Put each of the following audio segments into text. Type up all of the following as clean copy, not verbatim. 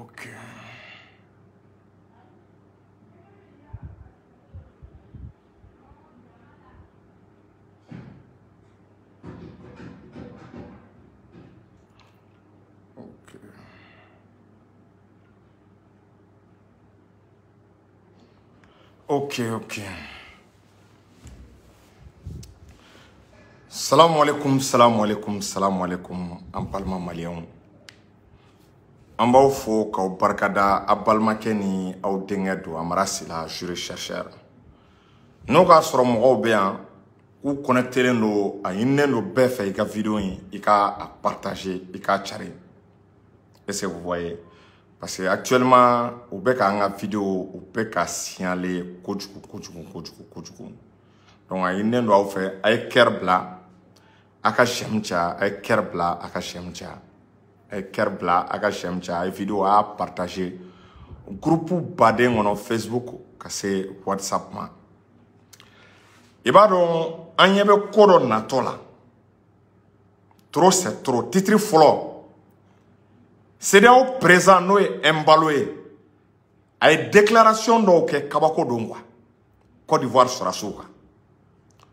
Ok. Ok. Ok, ok. Salam alaikum, salam alaikum, salam alaikum, an balima maliyɛnw. An b'aw fo k'aw barikada a balimakɛ ni aw denkɛ don Amara Sila juriste chercheur. N'o k'a sɔrɔ mɔgɔw bɛ yan k'u connectelen don, a ɲininen don bɛɛ fɛ i ka vidéo in i ka a partager, i k'a cari. Est-ce que vous voyez? Parce que actuellement u bɛ k'an ka vidéo u bɛ ka signaler kojugu kojugu kojugu kojugu. Donc a ɲininen don aw fɛ, a ye cœur bila, a ka j'aime caya, a ye cœur bila, a ka j'aime caya. A ye cœur bila, a ka j'aime caya, a ye vidéo a y'a partager groupe baden kɔnɔ Facebook ka se WhatsApp ma. I b'a dɔn an ɲɛ bɛ ko dɔ natɔ la. Trop c'est trop. Titre fɔlɔ. CEDEAO président n'o ye Embalo ye, a ye déclaration dɔw kɛ kabako don quoi. Côte d'Ivoire sɔrɔdasiw kan.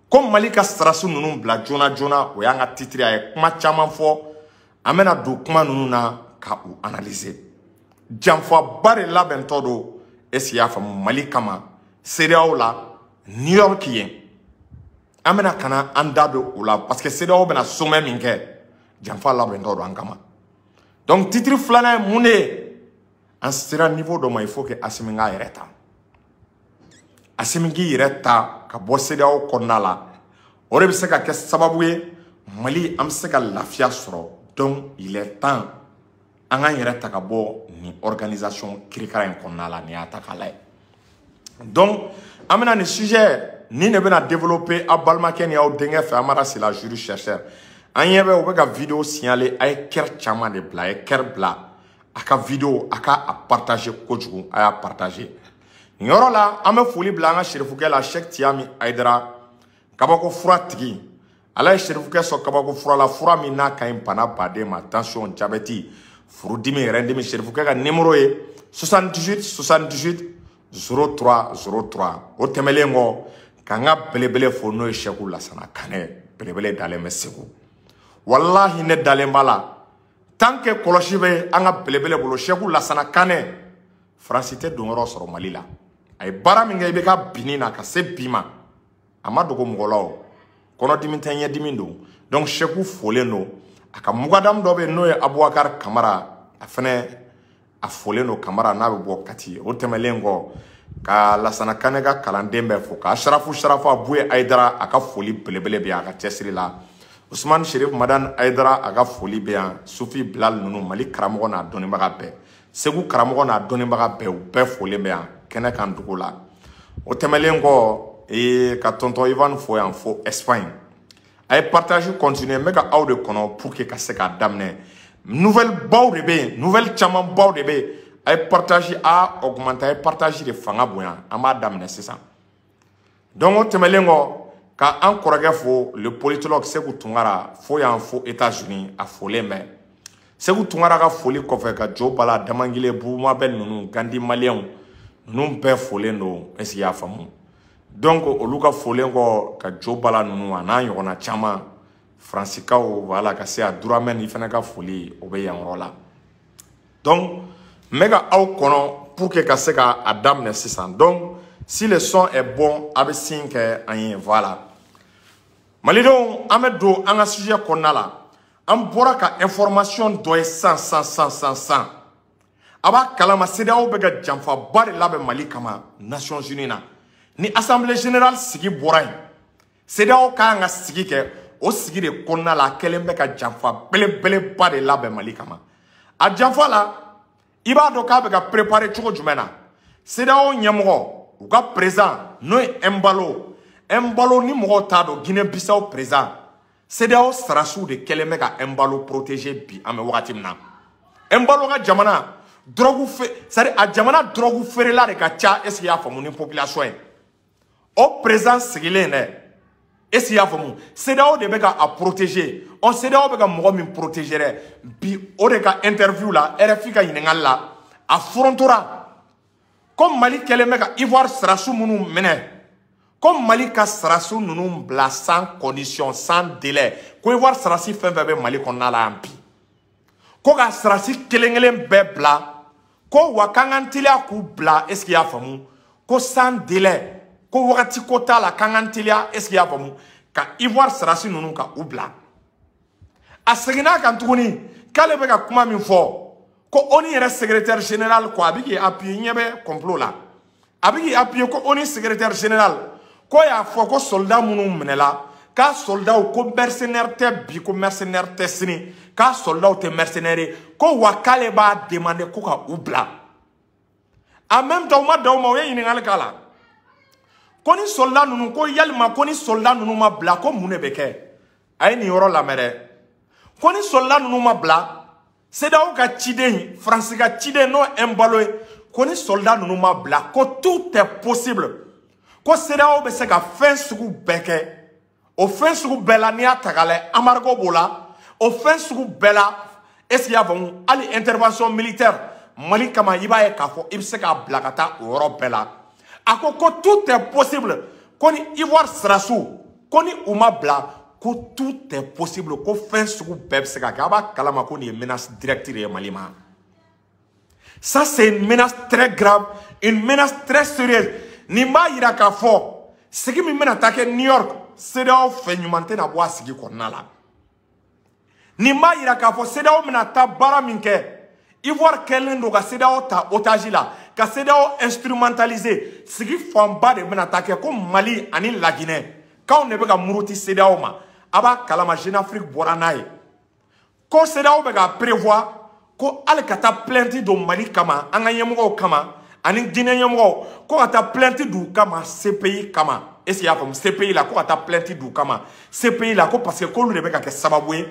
Ko Mali ka sɔrɔdasi ninnu bila joona joona, o y'an ka titre ye. A ye kuma caman fɔ. An bɛna don kuma ninnu na ka u analyser. Janfaba de labɛntɔ don, est-ce que i y'a faamu, Mali kama CEDEAO la New York yen. An bɛna ka na an da don o la parce que CEDEAO bɛna sommet min kɛ, janfa labɛntɔ don an kama. Donc titre filanan ye mun de ye? An sera niveau dɔ ma, il faut que Assimi k'a yɛrɛ ta. Assimi k'i yɛrɛ ta ka bɔ CEDEAO kɔnɔna la. O de bɛ se ka kɛ sababu ye Mali an bɛ se ka lafiya sɔrɔ. Donc il est temps an k'an yɛrɛ ta ka bɔ nin organisation kirikara in kɔnɔna la, n'i y'a ta k'a lajɛ. Donc an bɛna nin sujet nin de bɛna développer aw balimakɛ ni aw denkɛ fɛ Amara Sila juriste chercheur. An ɲɛ bɛ u bɛ ka vidéo signaler, a ye cœur caman de bila, a ye cœur bila a ka vidéo a ka a partager kojugu, a y'a partager. Nin yɔrɔ la an bɛ foli bila an ka serifukɛ la Cheikh Tiyami Hayidara, kabako fura tigi. Ala ye serifukɛ sɔn kabako fura la, fura min n'a ka ɲi bana baden ma, tension, diabète, furudimi, rɛndimi. Serifukɛ ka numéro ye 78 78 03 03. O tɛmɛlen kɔ k'an ka belebele fo n'o ye Seku Lasana Kanɛ, belebele dalen bɛ Segu. Walahi ne dalen b'a la, tant que kɔlɔsi bɛ an ka belebele bolo Seku Lasana Kanɛ, Faransi tɛ donyɔrɔ sɔrɔ Mali la. A ye baara min kɛ i bɛ ka binni na ka se bi ma, a ma dogo mɔgɔ la o. Kɔnɔdimi tɛ, ɲɛdimi don. Donc Seku folen don. A ka mugadamu dɔ bɛ yen n'o ye Abubakar Kamara, a fɛnɛ a folen don Kamara n'a bɛ bɔ Kati. O tɛmɛlen kɔ ka Lasana Kanɛ ka kalanden bɛɛ fo, ka Sarafu Sarafa Buye Hayidara a ka foli belebele bɛ yan a ka cɛsiri la. Usman Sherif Madan Hayidara a ka foli bɛ yan. Sufi Bilal ninnu, Mali karamɔgɔ n'a dɔnnibaga bɛɛ, Segu karamɔgɔ n'a dɔnnibaga bɛɛ, u bɛɛ folen bɛ yan kɛnɛ kan dugu la. O tɛmɛlen kɔ ka tonton Ivan fo yan fo Espagne. A ye partage continuer, n bɛ ka aw de kɔnɔ pour que ka se k'a daminɛ. Nouvelle baw de bɛ yen, nouvelle caman baw de bɛ yen. A ye partage a augmenter, a ye partage de fanga bonya, an b'a daminɛ sisan. Donc o tɛmɛlen kɔ ka an kɔrɔkɛ fo le politologue Seku Tunkara fo yan fo États-Unis, a folen bɛ. Seku Tunkara ka foli kɔfɛ ka Jo Bala Damangile Bumabel ninnu, Gandi Maliyɛnw ninnu bɛɛ folen don, est-ce que i y'a faamu? Donc olu ka folen kɔ ka Jo Bala ninnu a n'a ɲɔgɔnna caman, Faransikaw, voilà, ka se a Duramɛn i fana ka foli o bɛ yan yɔrɔ la. Donc n bɛ ka aw kɔnɔ pour que ka se ka a daminɛ sisan. Donc si le son est bon, a bɛ signe kɛ an ye, voilà. Malidenw, an bɛ don an ka sujet kɔnɔna la. An bɔra ka information dɔ ye san san san san san. A b'a kalama CEDEAO bɛ ka janfaba de labɛn Mali kama Nations Unies na. Ni Assemblée générale sigi bɔra yen, CEDEAO ka kan ka sigi kɛ, o sigi de kɔnɔna la a kɛlen bɛ ka janfa belebeleba de labɛn Mali kama. A janfa la, i b'a dɔn k'a bɛ ka préparer cogo jumɛn na? CEDEAO ɲɛmɔgɔ, u ka président n'o ye Embalo, Embalo ni mɔgɔw t'a dɔn, Guinée-Bissau président, CEDEAO sarasiw de kɛlen bɛ ka Embalo protéger bi an bɛ wagati min na. Embalo ka jamana drogue fe, c'est-à-dire a jamana drogue feerela de ka ca, est-ce que i y'a faamu, ni population ye. O président sigilen dɛ, est-ce que i y'a faamu, CEDEAO de bɛ ka a protéger. Ɔ CEDEAO bɛ ka mɔgɔ min protéger dɛ bi, o de ka interview la, RFI ka ɲininkali la, A forontora ko Mali kɛlen bɛ ka Ivoire sɔrɔdasiw minnu minɛ, ko Mali ka sɔrɔdasiw ninnu bila sans condition, sans délai, ko Ivoire sɔrɔdasi fɛn fɛn bɛ Mali kɔnɔna la yan bi, ko ka sɔrɔdasi kelen kelen bɛɛ bila, ko wa k'an k'an teliya k'u bila. Est ce que i y'a faamu? Ko sans délai, ko wagati ko t'a la, k'an k'an teliya, est ce que i y'a faamu, ka Ivoire sɔrɔdasi ninnu ka u bila. A seginna kan tuguni k'ale bɛ ka kuma min fɔ, ko ONU yɛrɛ secrétaire général, ko a bɛ k'i appuyer, ɲɛ bɛ complot la, a bɛ k'i appuyer ko ONU secrétaire général ko y'a fɔ ko soldat minnu minɛla, k'a soldatw ko mercenaire tɛ bi, ko mercenaire tɛ sini, k'a soldatw tɛ mercenaire ye, ko wa k'ale b'a demander ko ka u bila. En même temps, u ma dan o ma, u ye ɲininkali k'a la ko ni soldat ninnu, ko yalima ko ni soldat ninnu ma bila, ko mun de bɛ kɛ? A ye nin yɔrɔ lamɛn dɛ. Ko ni soldat ninnu ma bila, CEDEAO ka ciden, Faransi ka ciden, n'o ye Embalo ye, ko ni soldat ninnu ma bila, ko tout est possible, ko CEDEAO bɛ se ka fɛn sugu bɛɛ kɛ. O fɛn sugu bɛɛ la, n'i y'a ta k'a lajɛ, embargo b'o la. O fɛn sugu bɛɛ la, est ce que i y'a faamu, hali intervention militaire Mali kama, i b'a ye k'a fɔ i bɛ se k'a bila ka taa o yɔrɔ bɛɛ la. A ko ko tout est possible, ko ni Ivoire sɔrɔdasiw, ko ni u ma bila, ko tout est possible, ko fɛn sugu bɛɛ bɛ se ka kɛ. A b'a kalama ko nin ye menace directe de ye Mali ma. Ça, c'est une menace très grave, une menace très sérieuse. Nin b'a yira k'a fɔ sigi min bɛna taa kɛ New York, CEDEAO fɛ ɲuman tɛna bɔ a sigi kɔnɔna la. Nin b'a yira k'a fɔ CEDEAO bɛna taa baara min kɛ, Ivoire kɛlen don ka CEDEAO ta otage la, ka CEDEAO instrumentaliser. Sigi fanba de bɛna taa kɛ ko Mali ani Laginɛ k'anw de bɛ ka muruti CEDEAO ma. A b'a kalama, Jeune Afrique bɔra n'a ye ko CEDEAO bɛ ka prévoir ko hali ka taa plainte don Mali kama, an ka ɲɛmɔgɔw kama ani diinɛ ɲɛmɔgɔw, ko ka taa plainte d'u kama CPI kama. Est ce que i y'a faamu? CPI la, ko ka taa plainte d'u kama CPI la, ko parce que k'olu de bɛ ka kɛ sababu ye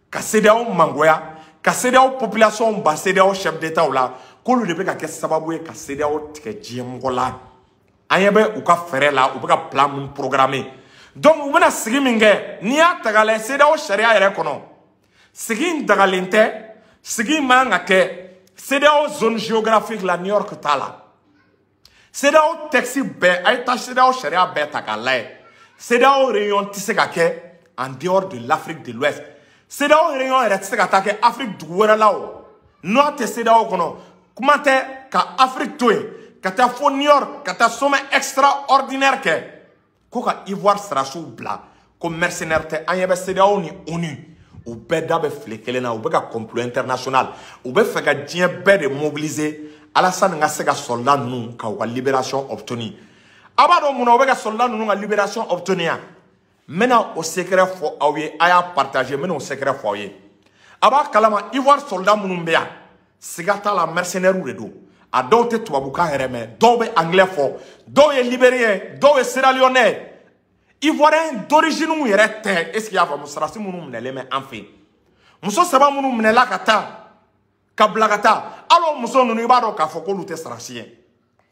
ka CEDEAO mangoya, ka CEDEAO population ba CEDEAO chef d'état la, k'olu de bɛ ka kɛ sababu ye ka CEDEAO tigɛ diɲɛ mɔgɔ la. An ɲɛ bɛ u ka fɛɛrɛ la, u bɛ ka plan min programmer. Donc u bɛna sigi min kɛ, n'i y'a ta k'a lajɛ CEDEAO sariya yɛrɛ kɔnɔ, sigi in dagalen tɛ, sigi in man ka kɛ. CEDEAO zone géographique la, New York t'a la. CEDEAO texte bɛɛ, a ye taa CEDEAO sariya bɛɛ ta k'a lajɛ, CEDEAO réunion tɛ se ka kɛ en dehors de l'Afrique de l'Ouest. CEDEAO réunion yɛrɛ tɛ se ka taa kɛ Afrique dugu wɛrɛ la o, n'o tɛ CEDEAO kɔnɔ. Kuma tɛ ka Afrique to yen ka taa fo New York ka taa sommet extraordinaire kɛ ko ka Ivoire sɔrɔdasiw bila, ko mercenaire tɛ. An ɲɛ bɛ CEDEAO ni ONU, u bɛɛ da bɛ file kelen na, u bɛ ka complot international, u bɛ fɛ ka diɲɛ bɛɛ de mobiliser Alassane ka se ka soldat ninnu ka u ka libération obtenir. A b'a dɔn mun na u bɛ ka soldat ninnu ka libération obtenir? N bɛna o secret fɔ aw ye, a y'a partager, n bɛna o secret fɔ aw ye. A b'a kalama, Ivoire soldat minnu bɛ yan, siga t'a la, mercenaires de don. A dɔw tɛ tubabukan yɛrɛ mɛn, dɔw bɛ anglais fɔ, dɔw ye libérien, dɔw ye sierra léonais, ivoirien d'origine yɛrɛ tɛ. Est ce que i y'a faamu? Sɔrɔdasi minnu minɛlen bɛ an fɛ yen, muso saba minnu minɛla ka taa ka bila ka taa, hali o muso ninnu, i b'a dɔn k'a fɔ k'olu tɛ sɔrɔdasi ye.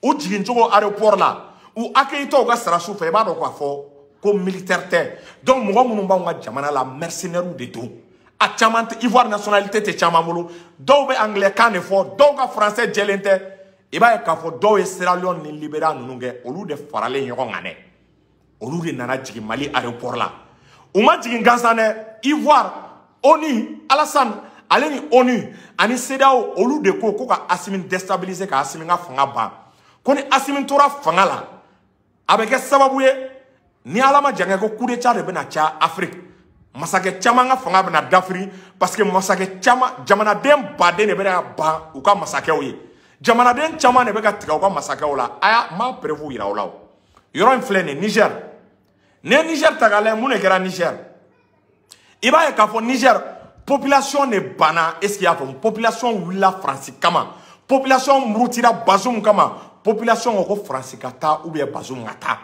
U jigin cogo aéroport la, u accueilli tɔ u ka sɔrɔdasiw fɛ, i b'a dɔn k'a fɔ ko militaire tɛ. Donc mɔgɔ minnu b'anw ka jamana la, mercenaires de don. A caman tɛ Ivoire nationalité tɛ caman bolo, dɔw bɛ anglais kan de fɔ, dɔw ka français jɛlen tɛ. I b'a ye k'a fɔ dɔw ye Sierra Leone ni Libéria ninnu kɛ, olu de faralen ɲɔgɔn kan dɛ, olu de nana jigin Mali aéroport la. U ma jigin gansan dɛ. Ivoire, ONU, Alassane ale ni ONU ani CEDEAO, olu de ko ko ka Assimi déstabiliser, ka Assimi ka fanga ban, ko ni Assimi tora fanga la, a bɛ kɛ sababu ye, ni Ala ma jan kɛ, ko coup d'état de bɛna caya Afrique, masakɛ caman ka fanga bɛna dafiri, parce que masakɛ caman, jamanaden baden de bɛna ban u ka masakɛw ye, jamanaden caman de bɛ ka tigɛ u ka masakɛw la. A y'a n b'a preuve yira aw la. O yɔrɔ in filɛ nin ye, Niger. N'i ye Niger ta k'a lajɛ, mun de kɛra Niger? I b'a ye k'a fɔ Niger population de banna. Est ce que i y'a faamu? Population wulila Faransi kama, population murutira Bazoum kama, population ko ko Faransi ka taa ou bien Bazoum ka taa.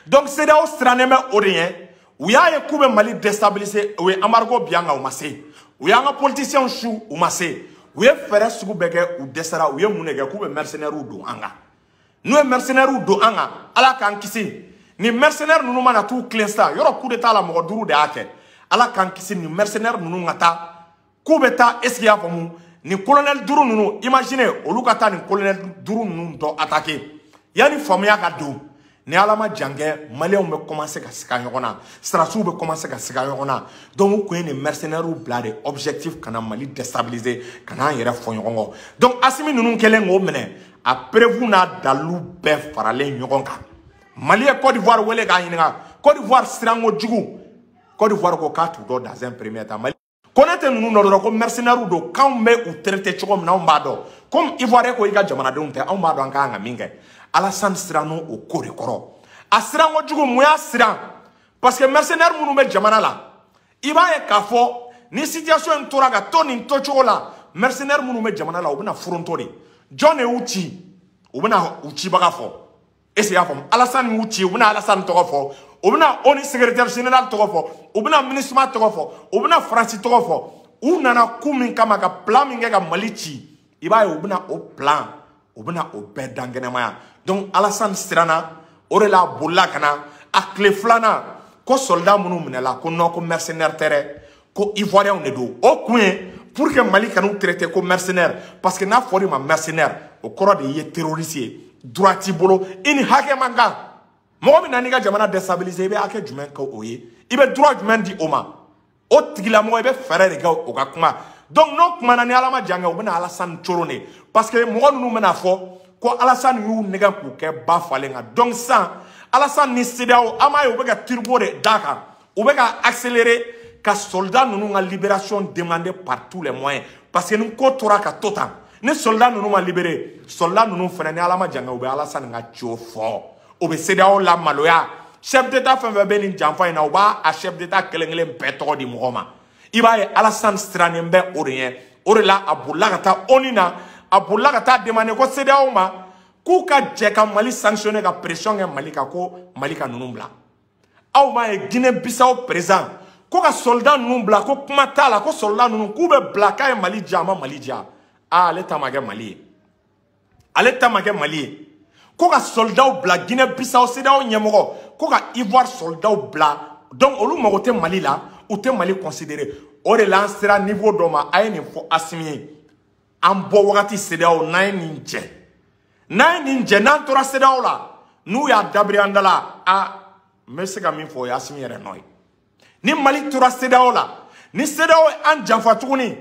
Donc CEDEAO sirannen bɛ o de ɲɛ. U y'a ye k'u bɛ Mali déstabiliser, u ye embargo bin an kan, u ma se. U y'an ka politiciens su, u ma se. U ye fɛɛrɛ sugu bɛɛ kɛ, u dɛsɛra. U ye mun de kɛ? K'u bɛ mercenaires don an kan. N'u ye mercenaires don an kan, Ala k'an kisi, ni mercenaires ninnu mana t'u tilen sisan, yɔrɔ coup d'état la, mɔgɔ duuru de y'a kɛ. Ala k'an kisi, ni mercenaires ninnu ka taa k'u bɛ taa, est ce que i y'a faamu? Nin colonel duuru ninnu, imaginez olu ka taa nin colonel duuru ninnu dɔ attaquer yanni faamuya ka don. Ni Ala ma jan kɛ, maliyɛnw bɛ commencer ka siga ɲɔgɔn na, sirasiw bɛ commencer ka siga ɲɔgɔn na. Donc u kun ye nin mercenaires bila de, objectif kana Mali déstabiliser, ka n'an yɛrɛ fɔ ɲɔgɔn kɔ. Donc Assimi ninnu kɛlen k'o minɛ, a preuve n'a dalilu bɛɛ faralen ɲɔgɔn kan, Mali ye Côte d'Ivoire wele k'a ɲininka. Côte d'Ivoire siranko jugu, Côte d'Ivoire ko k'a t'u dɔn dans un premier temps. Mali ko ne tɛ ninnu dɔn dɔrɔn, ko mercenaires don, k'anw bɛ u traiter cogo min na, anw b'a dɔn. Comme Ivoirien ko i ka jamanadenw tɛ, anw b'a dɔn an ka kan ka min kɛ. Alassane siran'o o ko de kɔrɔ. A siran kojugu, mun y'a siran? Parce que mercenaires minnu bɛ jamana la, i b'a ye k'a fɔ ni situation in tora ka to nin to cogo la, mercenaires minnu bɛ jamana la, u bɛna foronto de. Jɔn de y'u ci? U bɛna u cibaga fɔ. Est ce que i y'a faamu? Alassane y'u ci, u bɛna Alassane tɔgɔ fɔ, u bɛna ONU secrétaire général tɔgɔ fɔ, u bɛna MINUSMA tɔgɔ fɔ, u bɛna Faransi tɔgɔ fɔ. U nana ku min kama ka plan min kɛ ka Mali ci, i b'a ye u bɛna o plan, u bɛna o bɛɛ dankɛnɛmaya. Donc Alassane siranna, o de la a bolila ka na. A tile filanan ko soldat minnu minɛla, ko non, ko mercenaire tɛ dɛ, ko ivoirien de don. O kun ye pour que Mali kan'u traiter ko mercenaire, parce que n'a fɔr'i ma mercenaire, o kɔrɔ de i ye terroriste ye, droit t'i bolo, i ni hakɛ man kan. Mɔgɔ min nana i ka jamana déstabiliser, i bɛ hakɛ jumɛn kɛ o ye? I bɛ droit jumɛn di o ma? O tigilamɔgɔ, i bɛ fɛɛrɛ de kɛ o ka kuma. Donc n'o kumana, ni Ala ma jan kɛ, u bɛna Alassane coron de, parce que mɔgɔ ninnu bɛna fɔ ko Alassane y'u nɛgɛ k'u kɛ ba falen kan. Donc sisan Alassane ni CEDEAO, an b'a ye u bɛ ka turbo de d'a kan, u bɛ ka accélérer ka soldat ninnu ka libération demander par tous les moyens, parce que ni ko tora ka to tan, ni soldat ninnu ma libéré, soldat ninnu fana, ni Ala ma jan kɛ, u bɛ Alassane ka co fɔ, o bɛ CEDEAO la maloya. Chef d'état fɛn fɛn bɛ nin janfa in na, u b'a a chef d'état kelen kelen bɛɛ tɔgɔ di mɔgɔ ma. I b'a ye Alassane sirannen bɛ o de ɲɛ. O de la a bolila ka taa ONU na, a bolila ka taa demander ko CEDEAO ma k'u ka jɛ ka Mali sanctionner, ka pression kɛ Mali kan, ko Mali ka ninnu bila. Aw m'a ye Guinée Bissau président ko ka soldat ninnu bila, ko kuma t'a la, ko soldat ninnu k'u bɛ bila, k'a ye Mali diya, a ma Mali diya. Aa, ale ta ma kɛ Mali ye, ale ta ma kɛ Mali ye. Ko ka soldatw bila, Guinée Bissau CEDEAO ɲɛmɔgɔ ko ka Ivoire soldatw bila. Donc olu mago tɛ Mali la, u tɛ Mali considérer. O de la an sera niveau dɔ ma, a ye nin fɔ Assimi ye, an bɔ wagati CEDEAO, n'an ye nin jɛ, n'an ye nin jɛ, n'an tora CEDEAO la, n'u y'a dabiri an da la, a n bɛ se ka min fɔ, o ye Assimi yɛrɛ nɔ ye. Ni Mali tora CEDEAO la, ni CEDEAO ye an janfa tuguni,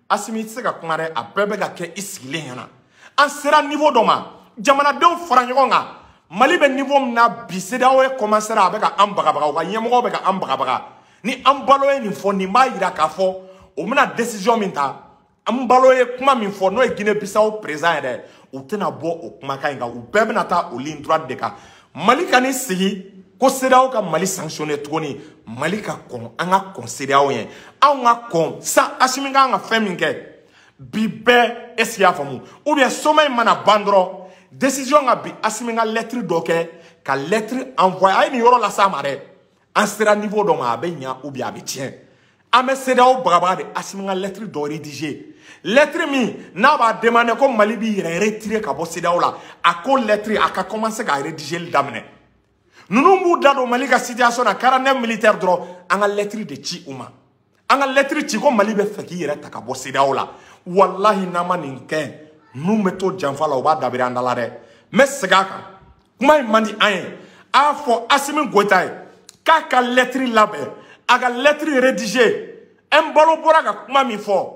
Assimi tɛ se ka kuma dɛ, a bɛɛ bɛ ka kɛ i sigilen ɲɛna. An sera niveau dɔ ma, jamanadenw fara ɲɔgɔn kan. Mali bɛ niveau min na bi, CEDEAO ye commencé a bɛ ka an bagabaga, u ka ɲɛmɔgɔw bɛ ka an bagabaga. Ni Embaló ye nin fɔ, nin b'a yira k'a fɔ u bɛna décision min ta. Embaló ye kuma min fɔ, n'o ye Guinée Bissau président yɛrɛ, u tɛna bɔ o kumakan in kan, u bɛɛ bɛna taa o ligne droite de kan. Mali ka nin sigi ko CEDEAO ka Mali sanctionner tuguni, Mali ka kɔn, an ka kɔn CEDEAO ɲɛ, anw ka kɔn san. Assimi kan ka fɛn min kɛ bi bɛɛ, est ce que i y'a faamu? Ou bien sommet in mana ban dɔrɔn, décision ka bi, Assimi ka lettre dɔ kɛ, ka lettre envoyer. A ye nin yɔrɔ las'a ma dɛ, an sera niveau dɔ ma, a bɛ ɲa ou bien a bɛ tiɲɛ. An bɛ CEDEAO bagabaga de. Assimi ka lettre dɔ rédiger, lettre min n'a b'a demander ko Mali b'i yɛrɛ retirer ka bɔ CEDEAO la, a ko lettre, a ka commencer ka rédiger daminɛ. Ninnu b'u da don Mali ka situation na, 49 militaires dɔrɔn, an ka lettre de ci u ma, an ka lettre ci ko Mali bɛ fɛ k'i yɛrɛ ta ka bɔ CEDEAO la. Walahi, n'an ma nin kɛ, ninnu bɛ to janfa la, u b'a dabiri an da la dɛ. N bɛ segin a kan, kuma in man di an ye. A y'a fɔ Assimi Goïta ye k'a ka lettre labɛn, a ka lettre rédiger. Embaló bɔra ka kuma min fɔ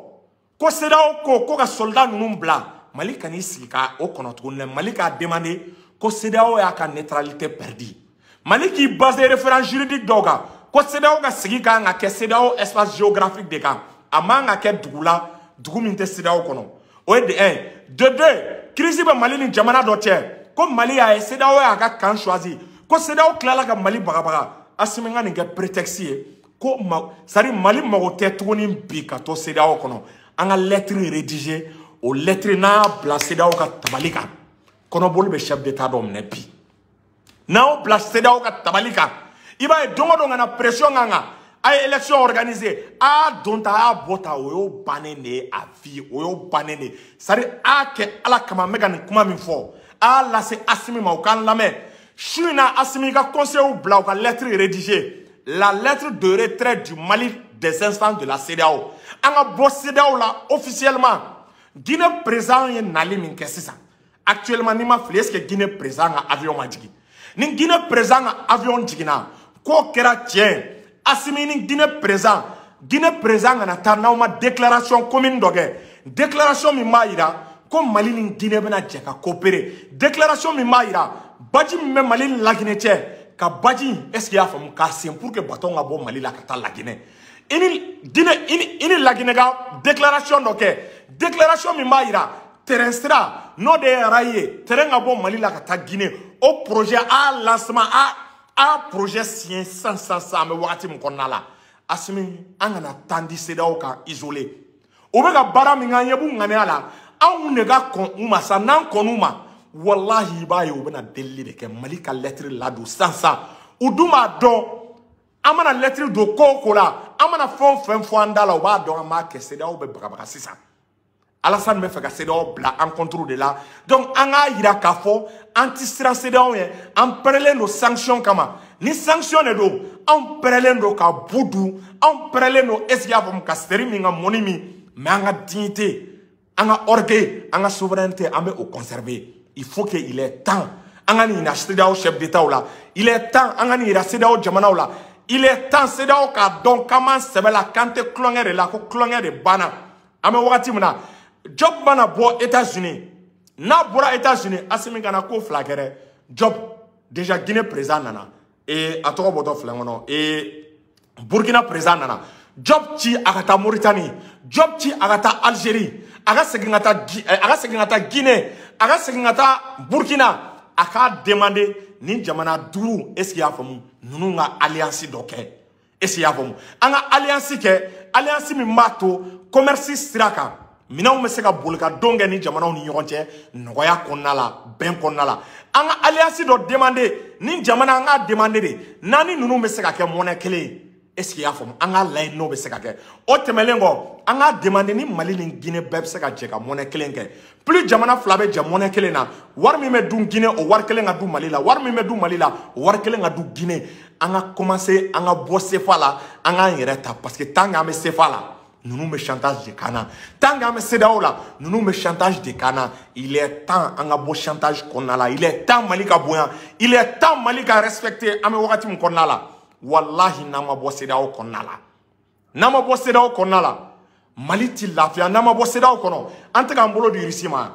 ko CEDEAO ko ka soldat ninnu bila, Mali kan'i sigi ka o kɔnɔ tuguni dɛ. Mali k'a demander ko CEDEAO y'a ka neutralité perdue. Mali k'i basé référence juridique dɔw kan, ko CEDEAO ka sigi kan ka kɛ CEDEAO espace géographique de kan, a man ka kɛ dugu la, dugu min tɛ CEDEAO kɔnɔ. O ye de un. De deux, crise bɛ Mali ni jamana dɔ cɛ, ko Mali y'a ye CEDEAO y'a ka camp choisi, ko CEDEAO tilala ka Mali bagabaga. Assimi ka nin kɛ prétexte ye ko ma, c'est à dire Mali mago tɛ tuguni bi ka to CEDEAO kɔnɔ. An ka lettre rédiger, o lettre, n'a y'a bila CEDEAO ka tabali kan, kɔnɔboli bɛ chef d'état dɔ minɛ bi. N'an y'o bila CEDEAO ka tabali kan, i b'a ye don o don ka na pression kan kan, a ye élection organisée, a y'a don ta, a y'a bɔ ta, o y'o bannen de ye a vie, o y'o bannen de ye. C'est à dire a y'a kɛ Ala kama, n bɛ ka nin kuma min fɔ, a y'a lase Assimi ma, u k'an lamɛn su in na. Assimi ka conseil bila u ka lettre rédiger, la lettre de retrait du Mali des instances de la CEDEAO. An ka bɔ CEDEAO la officiellement. Guinée président ye nali min kɛ sisan actuellement, n'i ma fili, est ce que Guinée président ka avion ma jigin? Ni Guinée président ka avion jiginna, k'o kɛra tiɲɛ, Assimi ni Guinée président, Guinée président kana taa n'aw ma déclaration commune dɔ kɛ, déclaration min b'a yira ko Mali ni Guinée bɛna jɛ ka coopérer, déclaration min b'a yira baji min bɛ Mali ni Laginɛ cɛ, ka baji, est ce que i y'a faamu, k'a sen pour que bateau ka bɔ Mali la ka taa Laginɛ. I ni Guinée, i ni Laginɛ ka déclaration dɔ kɛ, déclaration min b'a yira terrain sira n'o de ye rail ye, terrain ka bɔ Mali la ka taa Guinée, o projet a lancement a projet signé sisan sisan sisan. An bɛ wagati min kɔnɔna la, Assimi, an kana temps di CEDEAO kan isolé. U bɛ ka baara min kɛ, an ɲɛ b'u ŋaniya la, anw de ka kɔn u ma sa. N'an kɔnn'u ma, walahi, i b'a ye u bɛna delili de kɛ Mali ka lettre ladon sisan sisan. U dun b'a dɔn, an mana lettre don ko o ko la, an mana fɛn o fɛn fɔ an da la, u b'a dɔn an b'a kɛ. CEDEAO bɛ bagabaga sisan. Alassane bɛ fɛ ka CEDEAO bila an contre de la. Donc an k'a yira k'a fɔ an ti siran CEDEAO ɲɛ, an pɛrɛlen don sanction kama. Ni sanction de don, anw pɛrɛlen don ka bu dun, anw pɛrɛlen don, est ce que i y'a faamu, ka seri min, ka mɔni min, mais an ka dignité, an ka orgueil, an ka souveraineté, an bɛ o conserver. Il faut que, il est temps an ka nin yira CEDEAO chef d'état la, il est temps an ka nin yira CEDEAO jamanaw la, il est temps CEDEAO k'a dɔn k'an b'an sɛbɛ la, k'an tɛ tulonkɛ de la, ko tulonkɛ de banna. An bɛ wagati min na, Job mana bɔ États-Unis, n'a bɔra États-Unis, Assimi kana ko fila kɛ dɛ. Job déjà, Guinée président nana et a tɔgɔ bɔtɔ filɛ kɔnɔ, et Burkina président nana. Job ci a ka taa Mauritanie, Job ci a ka taa Algérie, a ka segin ka taa Guinée, a ka segin ka taa Burkina, a k'a demander ni jamana duuru, est ce que i y'a faamu, ninnu ka alliance dɔ kɛ, est ce que i y'a faamu, an ka alliance kɛ, alliance min b'a to commerce sira kan, minɛnw bɛ se ka boli ka don kɛ ni jamanaw ni ɲɔgɔn cɛ nɔgɔya kɔnɔna la, bɛn kɔnɔna la. An ka alliance dɔ demander ni jamana, an k'a demander de naani ninnu bɛ se ka kɛ monnaie kelen ye, est ce que i y'a faamu, an k'a lajɛ n'o bɛ se ka kɛ. O tɛmɛnen kɔ, an k'a demander ni Mali ni Guinée bɛɛ bɛ se ka jɛ ka monnaie kelen kɛ. Plus jamana fila bɛ jɛ monnaie kelen na, wari min bɛ dun Guinée, o wari kelen ka dun Mali la, wari min bɛ dun Mali la, o wari kelen ka dun Guinée. An ka commencer, an ka bɔ CFA la, an k'an yɛrɛ ta, parce que tant qu'an bɛ CFA la, ninnu bɛ chantage de k'an na. Tant qu'an bɛ CEDEAO la, ninnu bɛ chantage de k'an na. Il est temps an ka bɔ chantage kɔnɔna la. Il est temps Mali ka bonya, il est temps Mali ka respecter. An bɛ wagati min kɔnɔna la, walahi, n'an ma bɔ CEDEAO kɔnɔna la, n'an ma bɔ CEDEAO kɔnɔna la, Mali ti lafiya. N'an ma bɔ CEDEAO kɔnɔ, an tɛ k'an bolo di Irisi ma.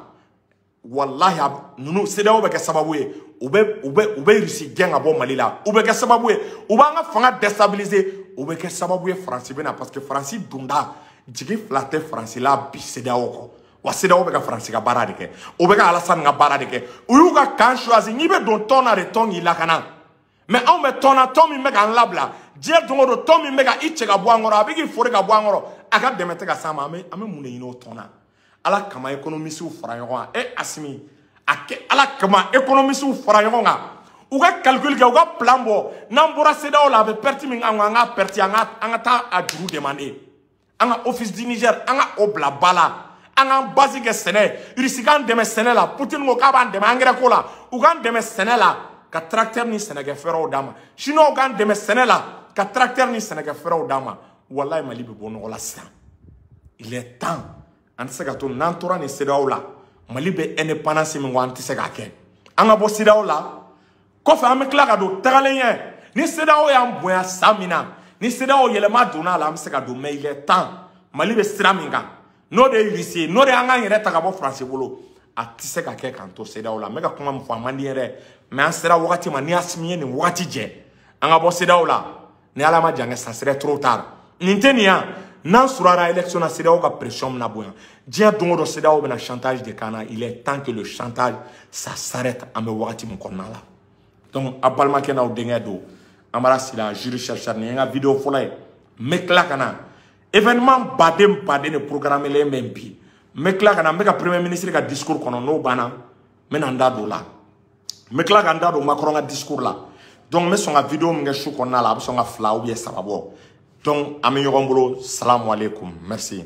Walahi, ninnu CEDEAO bɛ kɛ sababu ye u bɛ Irisi gɛn ka bɔ Mali la. U bɛ kɛ sababu ye u b'an ka fanga déstabiliser. U bɛ kɛ sababu ye Faransi bɛ na, parce que Faransi donda jigi fila tɛ Faransi la bi CEDEAO kɔ. Wa CEDEAO bɛ ka Faransi ka baara de kɛ, u bɛ ka Alassane ka baara de kɛ. U y'u ka camp choisi. N'i bɛ don tɔn na de, tɔn k'i lakana. Mais anw bɛ tɔn na, tɔn min bɛ k'an labila diɲɛ don o don, tɔn min bɛ ka i cɛ ka bɔ an kɔrɔ, a bɛ k'i fori ka bɔ an kɔrɔ, a ka dɛmɛ tɛ ka s'an ma. An bɛ mun de ɲini o tɔn na? Ala kama, économistes fara ɲɔgɔn kan. E Assimi, a kɛ Ala kama, économistes fara ɲɔgɔn kan, u ka calcul kɛ, u ka plan bɔ. N'an bɔra CEDEAO la, a bɛ perte min k'an kan, an ka perte, an ka taa a juru demander. An ka Office du Niger, an ka o bila ba la, an k'an base kɛ sɛnɛ. Irisi k'an dɛmɛ sɛnɛ la, Poutine ko k'a b'an dɛmɛ engrais ko la, u k'an dɛmɛ sɛnɛ la ka tracteur ni sɛnɛkɛfɛɛrɛw d'an ma. Chinois k'an dɛmɛ sɛnɛ la ka tracteur ni sɛnɛkɛfɛɛrɛw d'an ma. Walayi, Mali bɛ bɔ nɔgɔ la sisan. Il est temps, an tɛ se ka to n'an tora nin CEDEAO la. Mali bɛ indépendance min kɔ, an tɛ se k'a kɛ. An ka bɔ CEDEAO la kɔfɛ, an bɛ tila ka don tagalen ɲɛ. Ni CEDEAO y'an bonya san min na, ni CEDEAO yɛlɛma donna a la, an bɛ se ka don. Mais il est temps, Mali bɛ sira min kan, n'o de ye Russie ye, n'o de y'an k'an yɛrɛ ta ka bɔ Faransi bolo, a tɛ se ka kɛ k'an to CEDEAO la. N bɛ ka kuma min fɔ, a man di n ye dɛ, mais an sera wagati ma. Ni Assimi ye nin wagati jɛ, an ka bɔ CEDEAO la. Ni Ala ma jan kɛ, ça serait trop tard. Nin tɛ nin yan. N'an surara élection na, CEDEAO ka pression bɛna bonya diɲɛ don o don. CEDEAO bɛna chantage de k'an na. Il est temps que le chantage, ça s'arrête. An bɛ wagati min kɔnɔna la. Donc a balimakɛ n'aw denkɛ don, Amara Sila, jury chercheur. Nin ye n ka vidéo fɔlɔ ye. N bɛ tila ka na, événement baden baden de programmé len bɛ bi. N bɛ tila ka na, n bɛ ka premier ministre ka discours kɔnɔ. N'o banna, n bɛ na n da don o la. N bɛ tila ka n da don Macron ka discours la. Donc n bɛ sɔn ka vidéo min kɛ su kɔnɔna la, a bɛ sɔn ka fila ou bien saba bɔ. Donc an bɛ ɲɔgɔn bolo. Salamu aleykum, merci.